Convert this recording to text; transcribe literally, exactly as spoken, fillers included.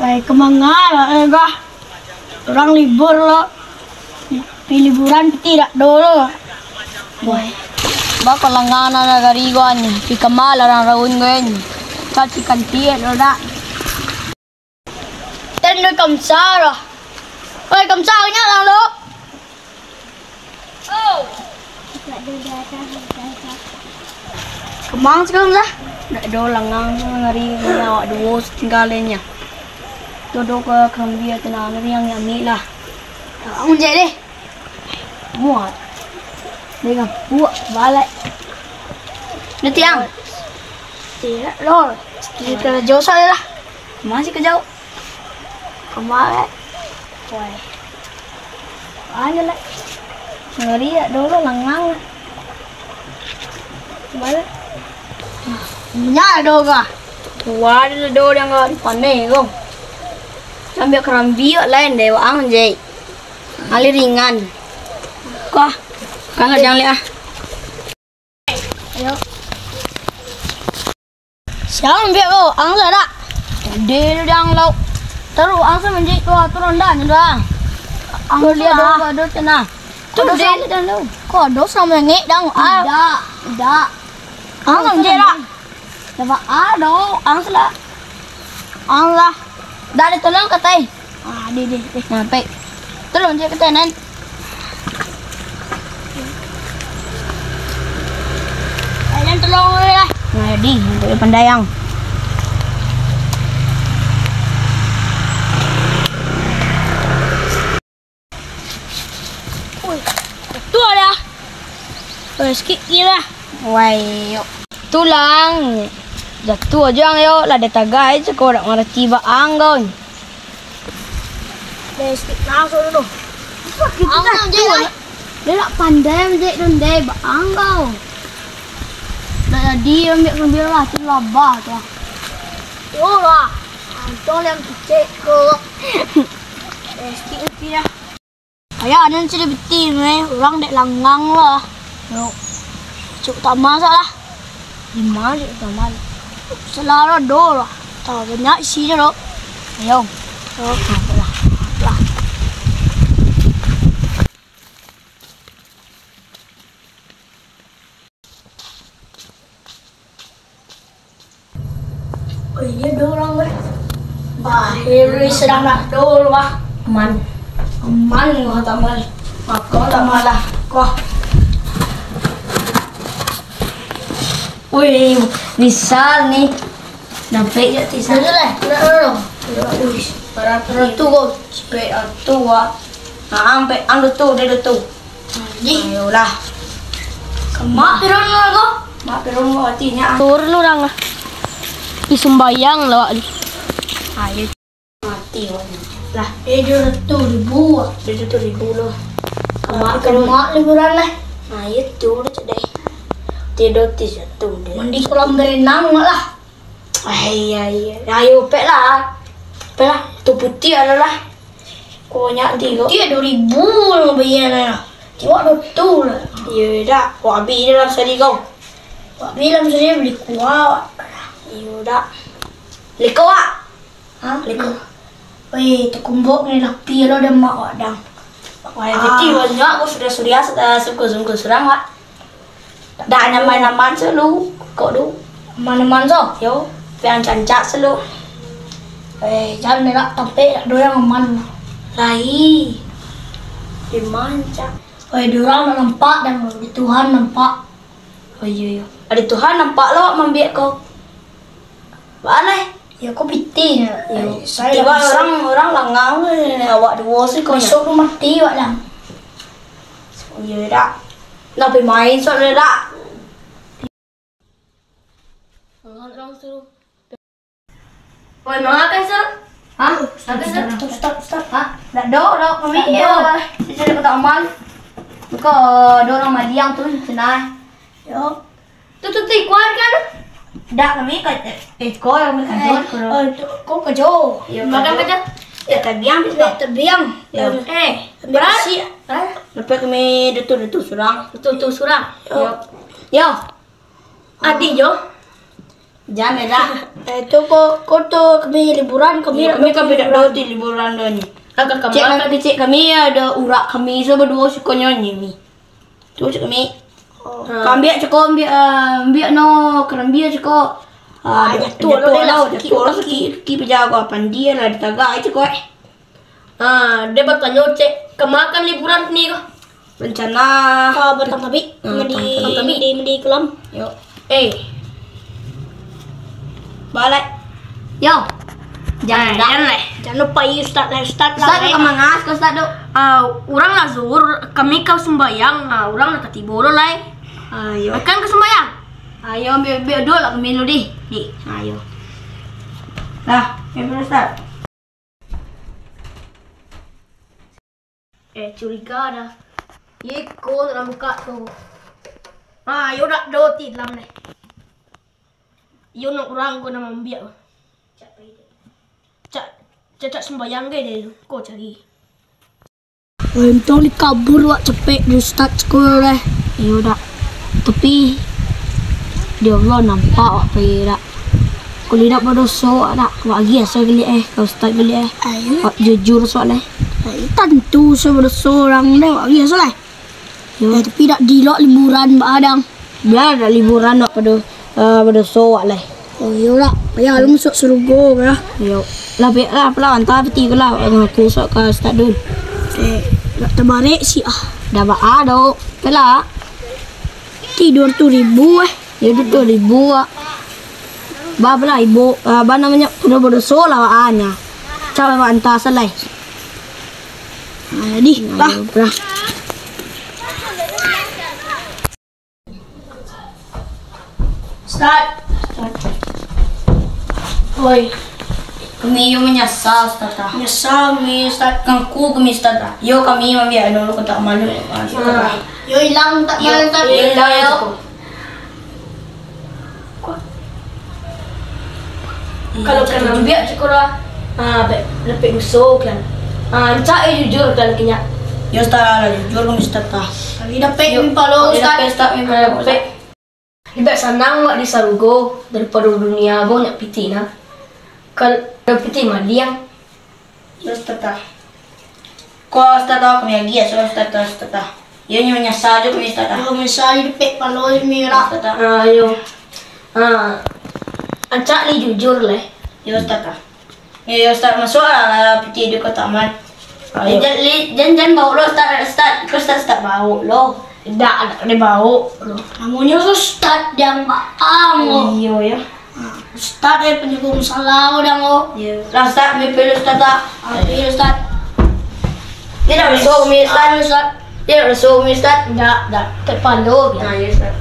Pai ka manga lah, eh, bah. Urang libur lo. Pai liburan piti dak do lo. Wah. Baa kok langang nan nagari ko nyo. Pai ka ma lah urang raun ko nyo. Ka pai kantin lo dak. Ten do kamsa lah. Oi, kamsa nyo lah lo. Kamang sakarang lah. Dak do langang tu ngari ni awak duo satinggalan nyo. Dodo ka karambia tu nah, ngari yang nyamik lah. Ang jek deh. Muat. Dengan buak balai. Nanti ang. Tidak lor. Kita jauh saja lah. Masih ke jauh. Kamarin. Wai. Anu lah. Ngari dak do lah langang. Balik. Nya do kah? Wah, ado do yang kau paneh kau. Sambil karambia lain deh, ang jai. Alih ringan. Kah? Kang jangan lihat ah. Ayo. Siapa ambiak ko? Ang sa dak? Ade tu dang lau. Taruh ang sa manjik tu, aturan dah, ni dah. Ang sa dah. Kau lihat dulu, kau dulu cenah. Tu kau dulu dah. Kau dulu sama ngek dang. Ah. Dak, dak. Ang sa manjik dak? Dak ba ado, ang sa lah. Ang lah. Dah ditolong katai. Ah, di, di, di. Nah, pek. Tolong je katai, Nan. Nan tolong lah. Nah, di, untuk pandai ang. Oi, jatuah dah. Oi, sikit kira. Wai, yo. Tulang. Jatuah aja ang yo, lah ditagai je kau dak ngarati ba ang kau. Deh, sikit langsung dulu. Ang jatuah je lah. Dia dak pandai menjek dondai ba ang kau. Dak jadi ambiak-ambiak lah, tu labah tu lah. Yo lah. Untung lah kicik ko. Deh, sikit nanti dah. Ayah, ado nan sudah beti meh, urang dek langang lah. Yo. Cuk tamal sak lah. Lima cuk tamal. Salah lah do lah. Tak banyak isi je lo. Ayo. Yo. Lah. Lah. Oh iya, dua urang, weh. Bah, Heri sadang nak dol, wah. Aman. Aman, wah, tamal. Mako, tamal lah. Wah. Wih, bisa ni. Dapat je tisan. Betul lah. Betul lah. Wih, berat tu, kau. Cepet tu, wah. Nah, ampe, anu tu, dia tu. Ayolah. Mak Firun lah ko. Mak Firun mati nyo. Tur lu urang ah. Pi sumbayang lah awak ni. Ayo. Mati awak ni. Lah, eh, dua ratus ribu. Dua ratus ribu lo. Mak Firun. Mak liburan lah. Ayo tu, cek deh. Tidur ti satu deh. Mandi kolam berenang lah. Ah, iya, iya. Ayo, pek lah. Pek lah. Tu putih ado lah. Banyak tigo. Putih dua ribu lah bayar lah. Tiwak dua tu lah. Iyo, dak. Wak abih dalam sehari kau. Wak abih dalam sehari beli kuah. Iyo, dak. Liko, wak. Ha? Liko. Weh, takumbok ni lapi lo dah mak wak dang. Wah, jadi banyak aku sudah-sudah, sudah sungguh-sungguh surang, wak. Dak nyaman-nyaman selu, kok tu? Aman-aman so? Yo, pian cancak selu. Eh, jan dak tampek dak doyang aman. Lai. Di mancak. Oi, di urang dak nampak dan di Tuhan nampak. Oh iyo, iyo. Ado Tuhan nampak lo mambiak ko. Baleh. Yo, ko pitih. Yo, eh, saya tiba dak bisa. Urang, urang langang ni, awak duo siko. Besok tu mati awak dah. Iyo dak. Nak pai main sok dah dak. Urang suruh. Oi, mangakan suruh? Hah? Stop, stop, stop, stop, stop. Hah? Dak do, dak kami. Dak do. Sisi dak kata aman. Buka do urang madiang tu cenah. Yo. Tu, tu, tu, kuat kan? Dak, kami ka, eh, ko yang kami kajo, eh, ko. Oh, tu, ko kajo. Yo, makan kajo. Ya, tabiang bisa. Ya, tabiang. Yo. Eh, berat? Hah? Lepas kami dutu-dutu surang. Dutu-dutu surang. Yo. Yo. Adi jo. Jan lah. Eh, tu ko, ko tu kami liburan, kami Iyo, nak kami pergi kan tidak liburan. Tahu ti liburan dah ni. Agak Cek kami, kami. Cek kami ada urak kami, so berdua suka nyanyi ni. Tu cek kami. Oh. Ha. Kambiak ceko, ambiak, ah, ambiak no, kerambia ceko. Ah, Ah, jatuh jatuh lah, lah, sakit jatuh lah, kaki. Sakit, kaki pejago, pandia lah, ditagai ceko, eh. Ah, dia bertanya, cek, kemakan liburan ni ko? Rencana. Ka Batang Tabik, Ah, mandi, Batang Tabik. Mandi, mandi kolam. Yo. Eh. Balik. Yo. Jangan, Eh, dah. Jangan lah. Jangan lupa, iya, Ustaz lah, Ustaz lah, Ustaz tu eh. Ka mangas, Ustaz tu? Ah, urang lah zuhur, kami ka sumbayang, ah, urang lah tatibo lo lai. Ayo. Akan ka sumbayang. Ayo, ambiak, ambiak duo lah kami lu, dih. Dih. Ayo. Dah, ambiak Ustaz. Eh, curiga dah. Iko nak buka tu. Ah, yo dak do ti dalam ni. Yo nak urang ko nak mambiak. Cak, cak, cak sumbayang ke dia ko cari. Untung dikabur wak capek di ustaz sekolah deh. Iyo dak. Tapi di Allah nampak wak pai dak. Kuliah dak badoso wak dak. Wak agiah so geliak eh, ka ustaz geliak eh. Ayo. Wak jujur so leh. Ayo, tantu so badoso urang deh, wak agiah so leh. Yo. Eh, tapi dak dilok liburan ba adang. Biar dak liburan wak pado, eh, badoso wak leh. Oh, iyo dak. Payah lu masuk surugo kah? Yo. Lah, biar lah, apalah, antah piti ko lah, ngaku sok ka ustaz dun. Eh, dak tabarek sih ah. Dak ba ado. Pela. Ti dua ratus ribu eh. Ya, dua ratus ribu, wak. Ba, apalah, ibu, ah, ba namonyo, kudo badoso lah, wak, ah, nya. Cak, wak, antah salai. Ah, jadi, Nah, lah. Yo, lah. Ustaz. Oi. Kami yo manyasal, Ustaz, ah. Manyasal kami, Ustaz. Ngaku kami, Ustaz, ah. Yo, kami mambiak dulu kotak malu, Ustaz, ah. Yo, ilang kotak malu, Ustaz. Yo, ilang, yo. Kalau kan ambiak ciko lah. Ha, dapek doso kan. Ha, rancak yo jujur kan kinyak. Yo, Ustaz, lah jujur kami, Ustaz, ah. Kami dapek Yo, mimpi lo, kami Ustaz. Dapek, Ustaz, mimpi lo, Ustaz. Dapek. Lebih sanang wak di sarugo daripado dunia ko nyak pitih nah. Kal-, kalau pitih maliang. Yo, Ustaz, ah. Ko, Ustaz, ah, kami agiah so, Ustaz, ah, Ustaz, ah. Yo, nyo manyasal jo kami, Ustaz, ah. Yo, manyasal di dapek palo kami lah. Ustaz, ah. Ah, yo. Ah. Rancak lai jujur leh. Yo, Ustaz, ah. Yo, yo, Ustaz, masuak lah pitih di kotak amal. Ayo. Jan, li-, jan, jan baok lo, Ustaz, Ustaz. Ko Ustaz, Ustaz baok lo. Dak, dak dibaok lo. Namonyo Ustaz, jan baang lo. Iyo, yo. Ah, Ustaz, eh, panjago musala ko dang ko. Iyo. Lah, Ustaz, ambil pil, Ustaz, ah. Ambil, Ustaz. Tidak masuk, Ustaz. Ah, Ustaz. Tidak masuk, Ustaz. Dak, dak. Kepala, yo. Ah, iyo, Ustaz.